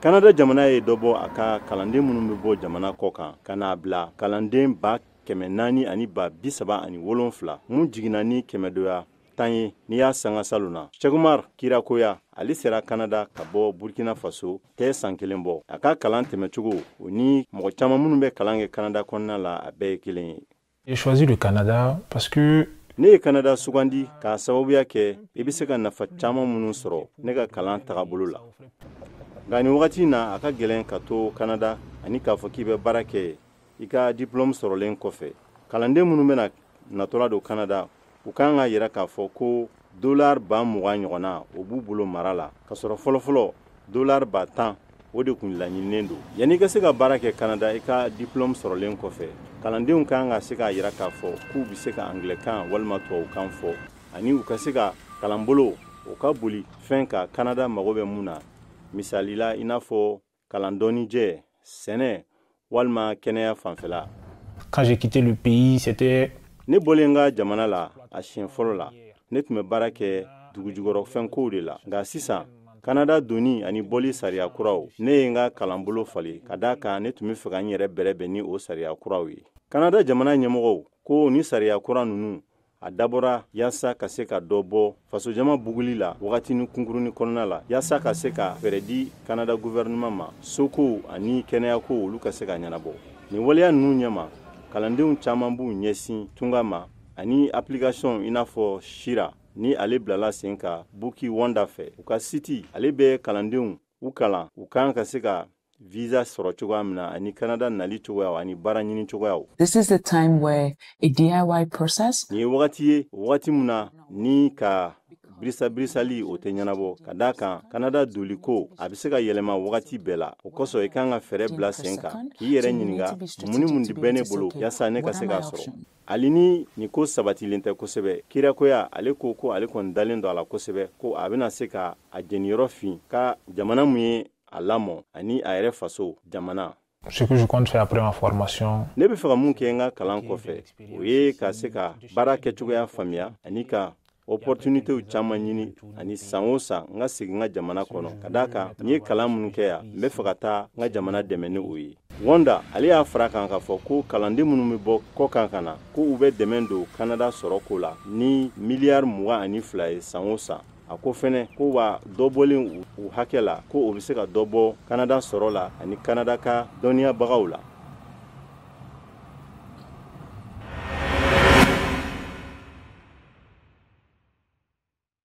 Kanada jamana ye dɔ bɔ a ka kalanden minnu bɛ bɔ jamana kɔ kan ka n'a bila kalanden 400 ni 307, mun jiginna ni kɛmɛdoya 10 ye n'i y'a sanga salon na. Cheick Kirakoya, ale sera Kanada ka bɔ Burkina Faso tɛ san kelen bɔ. A ka kalan tɛmɛcogo, o ni mɔgɔ caman minnu bɛ kalan kɛ Kanada kɔnɔna la, a bɛɛ ye kelen ye. J'ai choisi le Canada parce que Ne ye Kanada sugandi k'a sababuya kɛ i bɛ se ka nafa caman minnu sɔrɔ ne ka kalan tagabolo la. Nka nin wagati in na, a ka gɛlɛn ka to Kanada ani k'a fɔ k'i bɛ baara kɛ i ka diplôme sɔrɔlen kɔfɛ. Kalanden minnu bɛna natɔla don Kanada, u kan ka yira k'a fɔ ko dollar 20,000 ɲɔgɔnna, o b'u bolo mara la, k'a sɔrɔ fɔlɔfɔlɔ dollar 10,000, o de kun laɲininen don. Yanni i ka se ka baara kɛ Kanada i ka diplôme sɔrɔlen kɔfɛ, kalandenw kan ka se k'a yira k'a fɔ k'u bɛ se ka angilɛkan walima tubabukan fɔ, ani u ka se ka kalanbolo o ka boli fɛn ka Kanada mago bɛ mun na, misali la, i n'a fɔ kalan dɔnnijɛ, sɛnɛ walima kɛnɛya fanfɛla. Quand j'ai quitté le pays, c'était Ne bɔlen n ka jamana la a siɲɛ fɔlɔ la, ne tun bɛ baara kɛ dugujukɔrɔfɛnkow de la. Nka sisan, Kanada donni ani bɔli sariya kuraw, ne ye n ka kalanbolo falen, ka d'a kan ne tun bɛ fɛ ka n yɛrɛ bɛrɛbɛn ni o sariya kuraw ye. Kanada jamana ɲɛmɔgɔw ko ni sariya kura ninnu, a dabɔra yaasa ka se ka dɔ bɔ fasojama buguli la wagatinin kunkurunin kɔnɔna la, yaasa ka se ka fɛɛrɛ di Kanada gouvernement ma, sokow ani kɛnɛyakow, olu ka se ka ɲɛnabɔ. Nin waleya ninnu ɲɛma, kalandenw caman b'u ɲɛsin tunga ma, ani application i n'a fɔ Sira ni ale bilala sen kan Buki Wanda fɛ u ka site. Ale bɛ kalandenw u kalan u kan ka se ka visa sɔrɔ cogoya min na, ani Kanada nali cogoyaw ani baara ɲini cogoyaw. This is the time where a DIY process Nin ye wagati ye, wagati min na ni ka birisa birisali, o tɛ ɲɛnabɔ, ka d'a kan Kanada doli ko, a bɛ se ka yɛlɛma wagati bɛɛ la. O kosɔn, i kan ka fɛɛrɛ bila sen kan k'i yɛrɛ ɲininka mun ni mun de bɛ ne bolo yaasa ne ka se k'a sɔrɔ. Hali ni nin ko sabatilen tɛ kosɛbɛ, Kirakoya, ale ko ko ale kɔni dalen don a la kosɛbɛ ko a bɛna se ka a jeniyɔrɔ fin ka jamana mun ye a lamɔ ani a yɛrɛ faso jamana. Ce que je compte faire après ma formation. Ne bɛ fɛ ka mun kɛ n ka kalan kɔfɛ, o ye ka se ka baara kɛcogoya faamuya ani ka opportunitéw caman ɲini, ani san o san n ka segin n ka jamana kɔnɔ, ka d'a kan n ye kalan minnu kɛ yan, n bɛ fɛ ka taa n ka jamana dɛmɛ ni o ye. Wanda, ale y'a fara kan k'a fɔ ko kalanden minnu bɛ bɔ kɔ kan ka na, ko u bɛ dɛmɛ don Kanada sɔrɔ ko la ni miliyari 22 ye san o san. A ko fɛnɛ ko wa dɔ bɔlen u hakɛ la, ko o bɛ se ka dɔ bɔ Kanada sɔrɔ la ani Kanada ka dɔnniyabagaw la.